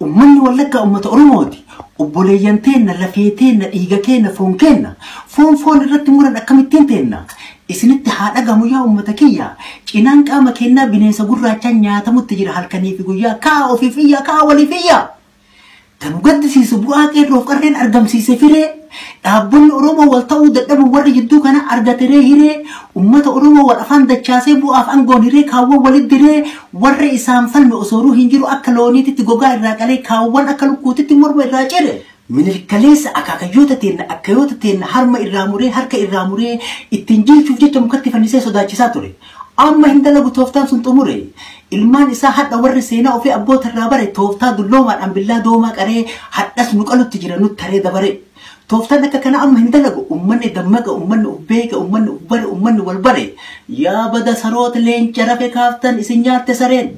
Uummanni Wallaggaa uummata Oromooti. Obboleeyyan teenna, lafee teenna, dhiiga keenna, foon keenna. Foon foon irratti muran akkamittiin teenna? Isinitti haa dhagamu yaa uummata kiyya. Cinaan qaama kennaa bineensa gurraachaan nyaatamutti jira halkanii fi guyyaa. Kaa ofiif iyya, kaa waliif iyya. Kan gaddisiisu bu'aa qeerroof qarreen argamsiise firee, dhaabbonni Oromoo wal ta'uu dadhabu warri jidduu kana argateree hiree, uummata Oromoo wal afaan dachaasee bu'aaf aangoon hiree kaawwan walitti diree, warra isaan falme osooruu hin jiru akka looniititti gogaa irraa qalee kaawwan akka lukkuutitti morma irraa cire. Minilikaleessa akaakayyoota teenna akkayoota teenna harma irraa muree harka irraa muree ittiin jilchuuf jecha mukatti fannisee sodaachisaa ture. Amma hin dalagu, tooftaan sun xumure. Ilmaan isaa hadha warri seenaa ofii abboota irraa bare tooftaa dulloomaadhaan billaa doomaa qaree hadhas nu qalutti jira nutti taree dabare. Tooftaan akka kana amma hin dalagu. Uummanni dammaqa, uummanni uf beeka, uummanni uf bare, uummanni wal bare. Yaa bada saroota leenca rafe kaaftan isin nyaatte sareen.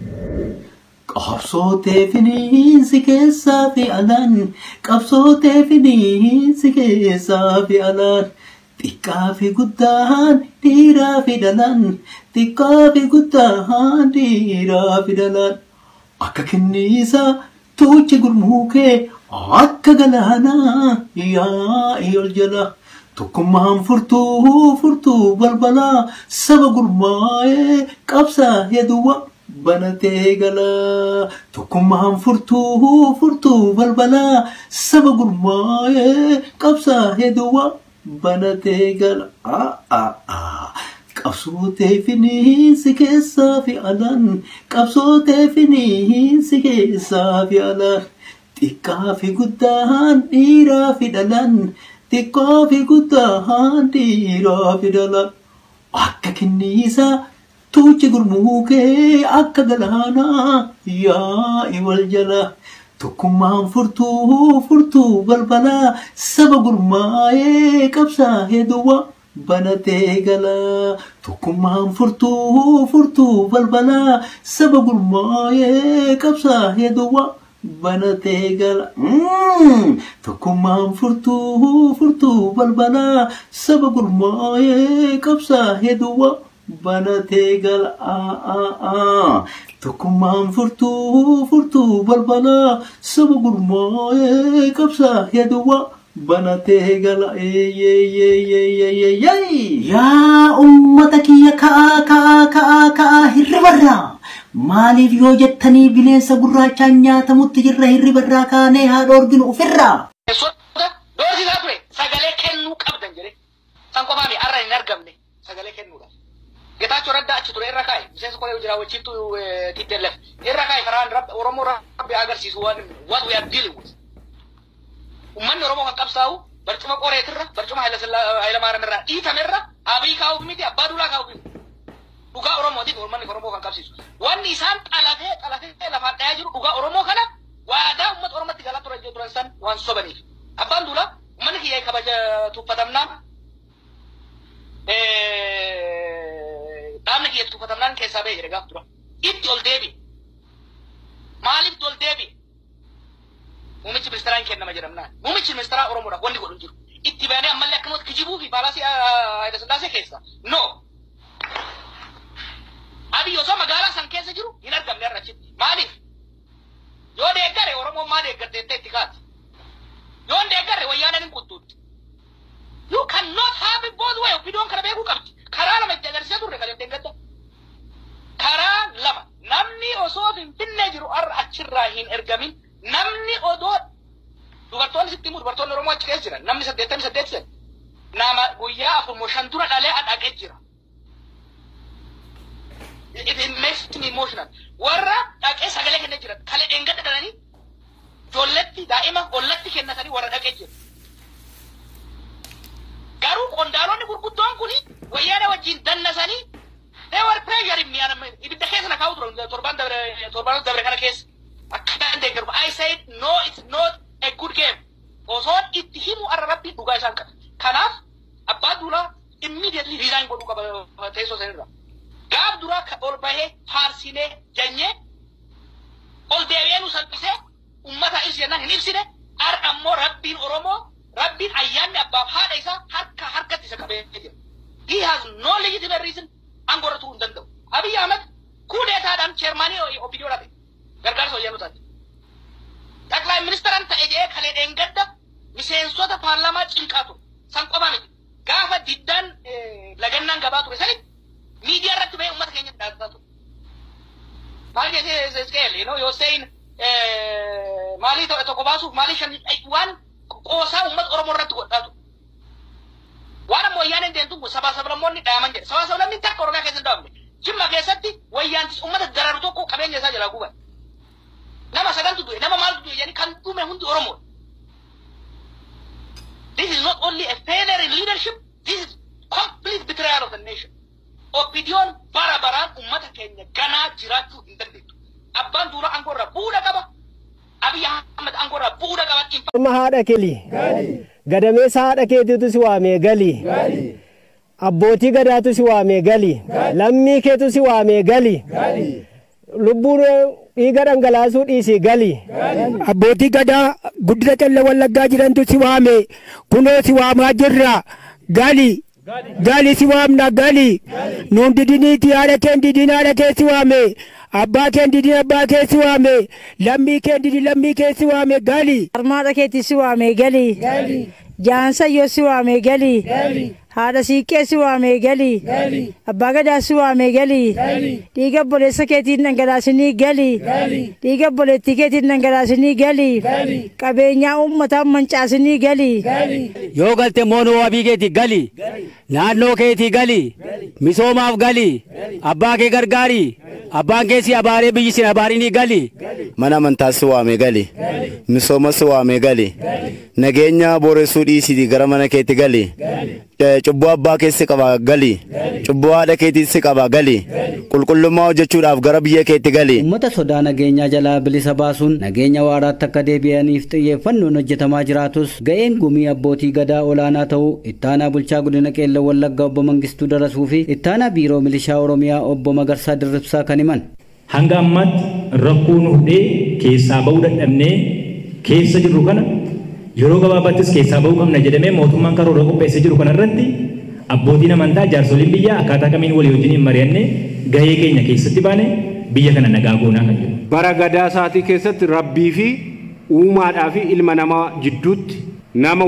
Qabsootee finiinsi keessaa fi alaan, qabsootee finiinsi keessaa fi alaan, xiqqaa fi guddaan dhiiraa fi dhalaan, xiqqaa fi guddaan dhiiraa fi dhalaan. Akka kinniisaa tuuchi gurmuu kee akka galaanaa yaa'ii ol jala. Tokkummaan furtuu furtuu balbalaa saba gurmaa'ee qabsaa'ee duwwaa banatee galaa. Tokkummaan furtuu furtuu balbalaa saba gurmaa'ee qabsaa'ee duwwaa banatee gala. Qabsootee finiinsi keessaa fi alaan, qabsootee finiinsi keessaa fi alaan, xiqqaa fi guddaan dhiiraa fi dhalaan, xiqqaa fi guddaan dhiiraa fi dhalaan. Akka kinniisaa tuuchi gurmuu kee akka galaanaa yaa'ii wal jala. Tokkummaan furtuu furtuu balbalaa saba gurmaa'ee qabsaa'ee duwwaa banatee galaa. Tokkummaan furtuu furtuu balbalaa saba gurmaa'ee qabsaa'ee duwwaa banatee gala. Tokkummaan furtuu furtuu balbalaa saba gurmaa'ee qabsaa'ee duwwaa banatee gala. Tokkummaan furtuu furtuu balbalaa saba gurmaa'ee qabsaa'ee duwwaa banatee gala. Yaa uummata kiyya, ka'aa ka'aa ka'aa ka'aa hirribarraa. Maaliif yoo jettanii, bineensa gurraachaan nyaatamutti jirra, hirribarraa kaanee haadha orginu ofirraa. Soda doorsisaa ture, sagalee kennuu qabdan jedhe. San qofaami har'a hin argamne sagalee kennuudhaaf. Getaachoo Raddaa achi ture irra kaa'e, miseensa koree jiraawwachiiftuu TPLF irra kaa'e. Karaan Rabbi Oromoo Rabbi agarsiisu waan what we are dealing with. Uummanni Oromoo kan qabsaa'u barcuma qoreetirra, barcuma Hayilamaariyaam irraa dhiitamerra Abiy kaa'uuf miti, Abbaa Duulaa kaa'uuf miti. Dhugaa Oromootiif uummanni Oromoo kan qabsiisu. Wanni isaan xalafee xalafee lafaan dhayaa jiru dhugaa Oromoo kana waadaa uummata Oromootti galaa turan san waan sobaniif. Abbaan Duulaa uummanni kiyya kabaja tuffatamnaan, dhaabni kiyya tuffatamnaan keessaa ba'e jedhe gaaf dura. Itti ol deebi'e. Maaliif ol deebi'e? Muummichi ministeeraa hin kennama jedhamnaan. Muummichi ministeeraa Oromoodhaaf wanni godhu hin jiru. Itti baanee ammallee akkanumatti kijibuu fi palace Hayila Sillaasee keessa. No. Abiy osoo magaalaa san keessa jiru hin argamne har'a achitti. Maaliif? Yoo deeggare Oromoon maa deeggarte jettee itti kaati. Yoo hin deeggarre wayyaaneen hin quttuutti. You cannot have it both way. OPDOn kana beekuu qabdi. Karaa lama itti agarsiisaa turre kan deeggadda. Karaa lama. Namni osoo Finfinnee jiru har'a achirraa hin ergamin. Namni odoo dubartoonni sitti himu, dubartoonni Oromoo achi keessa jiran namni 88 san nama guyyaa 4 moo 5 dura dhalee dhaqee jira. It makes me emotional. Warra dhaqee sagalee kennee jiran kalee dheengadda dhalanii ijoolletti daa'ima ollatti kennatanii warra dhaqee jira. Garuu qondaalonni gurguddoon kuni wayyaana wajjin dannasanii, they were pressuring me, ibidda keessa na kaa'u turan torbaan dabre, torbaan dabre kana keessa. Akkaan deeggaru. I said no, it's not a good game. Osoon itti himu arra Rabbiin dhugaa isaan qaba. Kanaaf Abbaa Duulaa immediately resign godhuu qaba teessoo sanirra. Gaaf duraa ol bahee faarsinee janyee ol deebi'ee nu salphisee ummata ibsi jennaan hin ibsine. Har'a ammoo Rabbiin Oromoo, Rabbiin ayyaanni abbaaf haadha isaa harka harkatti isa qabee jira. He has no legitimate reason, aangoo irra turuu hin danda'u. Abiy Ahmed kuudeetaadhaan chairman OPDO dhabe. Gargaarsa wayyaanotaati. Kalee dheengadda miseensota paarlaamaa cinqaa ture. San qofa miti. Gaafa diddaan lagannaan gabaa ture sanitti miidiyaa irratti bahee uummata keenya dhaabbataa ture. Maal jedhee scale, yoo saying maalii tokko baasuuf maalii shan waan qoosaa uummata Oromoo irratti godhaa ture. Waan ammoo wayyaaneen deemtu kun sabaa sablammoonni dhaaman jedhe. Sabaa sablamni takka Oromiyaa keessa hin dhaabamne. Jimma keessatti wayyaantis uummata dararu tokko qabeenya isaa jalaa guban. Nama sagaltu du'e, nama maaltu du'e jedhanii kan dhume hundi Oromoo. This is not only a failure in leadership, this is complete betrayal of the nation. OPDOn bara baraan uummata keenya ganaa jiraachuu hin dandeettu. Abbaan Duulaa aangoo irraa bu'uudha qaba. Abiy Ahmed aangoo irraa bu'uudha qaba. Amma haadha keeli. Gadameessa haadha keetiitu si waamee gali. Abbootii gadaatu si waamee gali. Lammii keetu si waamee gali. Lubbuun dhiiga dhangalaasuu dhiisii gali. Abbootii gadaa guddina Qellem Wallaggaa jirantu si waame. Kunoo si waamaa jirra. Gali. Gali si waamna gali. Nuun didiniiti, haadha keen didin, haadha kee si waame. Abbaa keen didin, abbaa kee si waame. Lammii keen didin, lammii kee si waame gali. Harmaadha keetii si waamee gali. Jaansayyoo si waamee gali. Haadha siiqqee si waamee gali. Abbaa gadaa si waamee gali. Dhiiga obboleessa keetiin dhangalaasinii gali. Dhiiga obboleettii keetiin dhangalaasinii gali. Qabeenyaa uummataa mancaasinii gali. Yoo galte moonoo wabii keetii gali. Naannoo keetii gali. Misoomaaf gali. Abbaa kee gargaari. Abbaan kee si abaaree biyyi si abaarinii gali. Mana amantaa si waamee gali. Misooma si waamee gali. Nageenya booressuu dhiisii gara mana keetti gali. Cubbuu abbaa keessi qaba gali. Cubbuu haadha keetii si qaba gali. Qulqullummaa hojjechuudhaaf gara biyya keetti gali. Uummata sodaa nageenyaa jalaa bilisa baasuun nageenya waaraatti akka deebi'aniif xiyyeeffannoon hojjetamaa jiraatus, ga'een gumii abbootii gadaa olaanaa ta'uu ittaanaa bulchaa godina Qeellam Wallaggaa obbo Mangistuu Darasuu fi ittaanaa biiroo milishaa Oromiyaa obbo Magarsaa Dirribsaa kan himan. Hanga ammaatti rakkoo nu hudhee keessaa ba'uu dadhabnee keessa jirru kana, yeroo gabaabaattis keessaa ba'uu qabna jedhamee mootummaan karoora qopheessee jiru kana irratti, abbootiin amantaa, jaarsoliin biyyaa akkaataa kamiin walii wajjiniin mari'annee gahee keenya keessatti baane biyya kana nagaa goonaa kan jedhu. Bara gadaa isaatii keessatti rabbii fi uumaadhaa fi ilma namaa jidduutti nama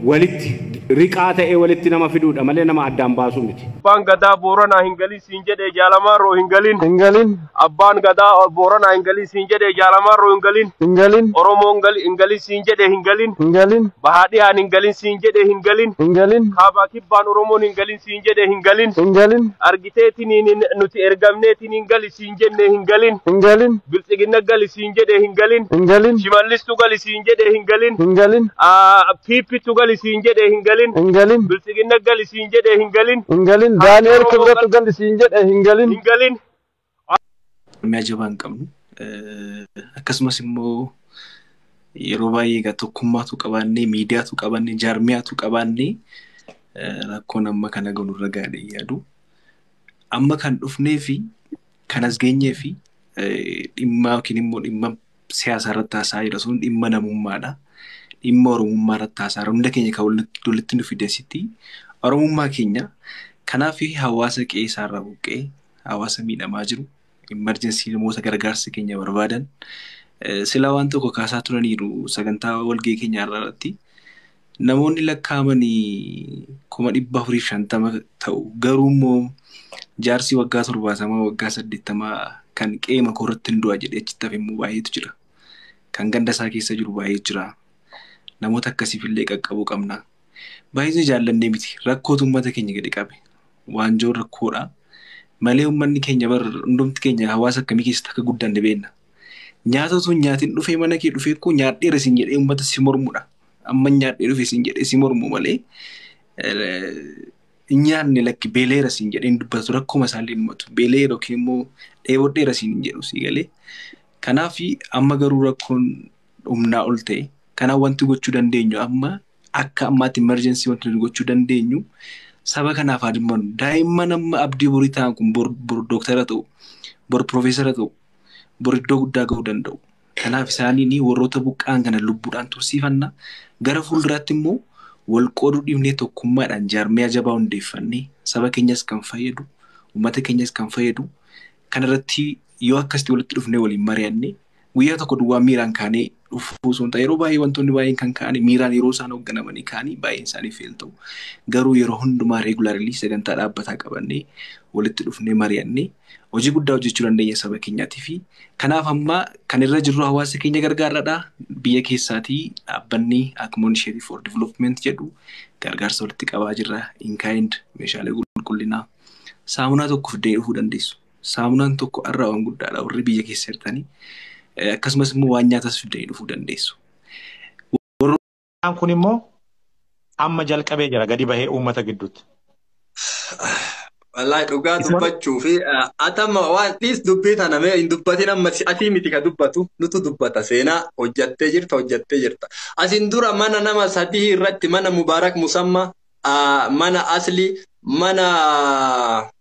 walitti riqaa ta'ee walitti nama fiduudha malee nama addaan baasuu miti. Abbaan gadaa Booranaa hin galin siin jedhee, Jaalamaarroo hin galin. Hin galin. Abbaan gadaa Booranaa hin galin siin jedhee, Jaalamaarroo hin galin. Hin galin. Oromoon hin galin siin jedhee, hin galin. Hin galin. Bahaadhiyaan hin galin siin jedhee, hin galin. Hin galin. Kaabaa kibbaan Oromoon hin galin siin jedhee, hin galin. Hin galin. Argiteetiniin nuti ergamneetiin hin gali siin jennee, hin galin. Hin galin. Bilxiginna gali siin jedhee, hin galin. Hin galin. Shimallistu gali siin jedhee, hin galin. Hin galin. Piippitu gali siin jedhee, hin galin. Hin galin. Bilxiginna gali siin jedhee, hin galin. Hin galin. Daani'el Kibretu gali siin jedhee, hin galin. Hin galin. Mi'a jabaa hin qabnu. Akkasumas immoo yeroo baay'ee egaa tokkummaatu qabaannee, miidiyaatu qabaannee, jaarmiyaatu qabaannee rakkoon amma kana gahu nurra gaadhe yaadu. Amma kan dhufnee fi kan as geenyee fi dhimma yookiin immoo dhimma siyaasaa irratti haasa'aa jira sun dhimma namummaadha. Dhimma Oromummaa irratti haasa'aa jira. Hunda keenya kan walitti nu fide Oromummaa keenya. Kanaaf hawaasa qe'ee isaarraa buqqee, hawaasa miidhamaa jiru, emergency, namoota gargaarsa keenya barbaadan, silaa waan tokko kaasaa turaniiru sagantaa walgahii keenya irratti. Namoonni lakkaa'amanii 450,000 ta'u, garuu immoo jaarsi waggaa 70, waggaa 80 kan qe'ee makoo irratti hin du'a jedhee achitti hafe immoo baay'eetu jira. Kan ganda isaa keessa jiru baay'eetu jira. Namoota akkasiif illee qaqqabuu qabna. Baay'ee jaallannee miti, rakkootu uummata keenya gadi qabe. Waanjoon rakkoodha. Malee uummanni keenya bar hundumti keenya hawaasa akkamii keessatti akka guddanne beekna. Nyaata osoo hin nyaatin dhufee mana kee dhufee koo nyaadheera siin jedhee uummata si mormudha. Amma nyaadhee dhufe siin jedhee si mormu malee hin nyaanne, lakki beeleera siin jedhee hin dubbatu, rakkoma isaallee himmatu. Beeleera yookiin immoo dheebodheera siin hin jedhu si galee. Kanaaf amma garuu rakkoon humnaa ol ta'e. Kanaaf wanti gochuu dandeenyu amma akka ammaatti emergency wanti nuti gochuu dandeenyu saba kanaaf haa dhimmannu. Daa'imman amma abdii borii ta'an kun bor dooktara ta'u, bor piroofeesara ta'u, bor iddoo guddaa gahuu danda'u. Kanaaf isaaniin warroota buqqa'an kana lubbuudhaan tursiifanna. Gara fuulduraatti immoo wal qooduu dhiibnee tokkummaadhaan jaarmiyaa jabaa hundeeffannee saba keenyas kan fayyadu, uummata keenyas kan fayyadu kanarratti yoo akkasitti walitti dhufnee waliin mari'anne Guyyaa tokko duwwaa miiraan kaanee dhufuu osoo hin taane, yeroo baay'ee wantoonni baay'een kan ka'anii miiraan yeroo isaan hoogganamanii ka'anii baay'een isaanii fail ta'u. Garuu yeroo hundumaa regularly sagantaa dhaabbataa qabannee walitti dhufnee mari'annee hojii guddaa hojjechuu dandeenya saba keenyaatii fi kanaaf amma kan irra jirru hawaasa keenya gargaarradha. Biyya keessaatii dhaabbanni Akmo Initiative for Development jedhu gargaarsa walitti qabaa jirra. In kind, meeshaalee qulqullinaa, saamunaa tokko fiddee dhufuu dandeessu. Saamunaan tokko har'a waan guddaadha warri biyya keessa jirtanii. Akkasumas immoo waan nyaatas fiddee dhufuu dandeessu. Kun immoo amma jalqabee jira gadi bahee uummata gidduutti. Wallaahi, dhugaa dubbachuu fi atama waan dhiis, dubbii tana mee hin dubbatin. Amma atii miti ka dubbatu, nutu dubbata. Seenaa hojjattee jirta, hojjattee jirta. Asin dura mana nama sadii irratti, mana Mubaarak Musamma, mana Asli, mana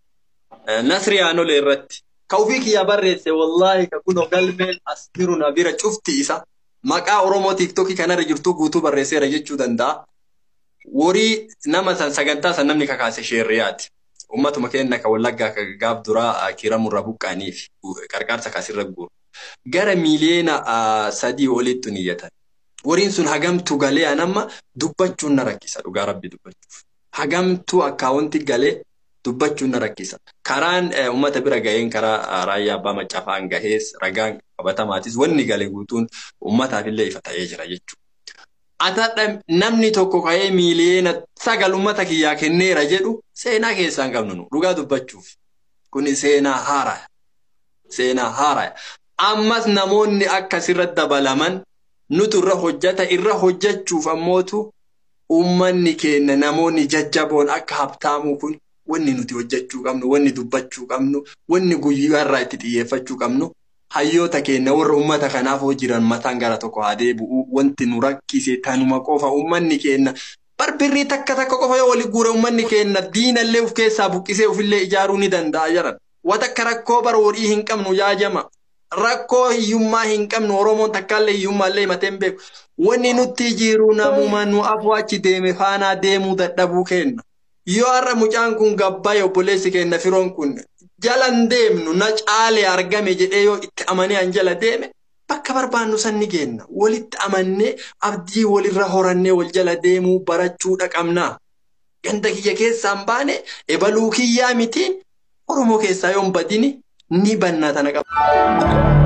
Nasri Aanole irratti. Ka ofii kiyya barreesse, wallaahi, ka kunoo galmeen as jiru na bira, cufti isa. Maqaa Oromoo TikTokii kanarra jirtu guutuu barreesseera jechuu danda'a. Warii nama san, sagantaa san namni kakaase sheerriyaati. Uummatuma keenya ka Wallaggaa ka gaaf duraa kiiramurra buqqaaniif qarqaarsa kasirra guuru. Gara miiliyoona 3 olitti niyyatan. Wariin sun hagamtu galee anamma dubbachuun na rakkisa, dhugaa rabbi dubbachuuf. Hagamtuu akkaawunti galee dubbachuun na rakkisa. Karaan uummata bira gaheen karaa raayyaa abbaa maccafaan gahees, ragaan qabatamaatis wanni gale guutuun uummataaf illee ifa ta'ee jira jechuudha. Atadha namni tokko ka'ee miiliyoona 9 uummata kiyyaa kenneera jedhu seenaa keessaa hin qabnu nu, dhugaa dubbachuuf. Kuni seenaa haaraa. Seenaa haaraa. Ammas namoonni akkasirra dabalaman nutu irra hojjata. Irra hojjechuuf ammootu uummanni keenya, namoonni jajjaboon akka Habtaamuu kun, wanni nuti hojjechuu qabnu, wanni dubbachuu qabnu, wanni guyyaa irraa itti xiyyeeffachuu qabnu, hayyoota keenya warra uummata kanaaf jiran mataan gara tokko haa deebi'u. Wanti nu rakkise tanuma qofa. Uummanni keenya barbirrii takka takka qofa yoo wali guure, uummanni keenya diinallee of keessaa buqqisee ofillee ijaaruu ni danda'a jedhan. Wata akka rakkoo bara horii hin qabnu yaajama. Rakkoo hiyyummaa hin qabnu. Oromoon takkaallee hiyyummaallee himatee hin beeku. Wanni nutti jiru namuma nu afuu achi deeme faanaa deemuu dadhabuu kenna. Yoo har'a mucaan kun gabbaa'e, obboleessi keenya firoon kun jalan deemnu na caalee argame jedhee yoo itti amanee an jala deeme, bakka barbaannu san ni geenna. Walitti amannee, abdii walirra horannee, wal jala deemuu barachuudha qabna. Ganda kiyya keessaa hin baane, ebaluu kiyyaa mitiin, Oromoo keessaa yoo hin badini ni banna tana qaba.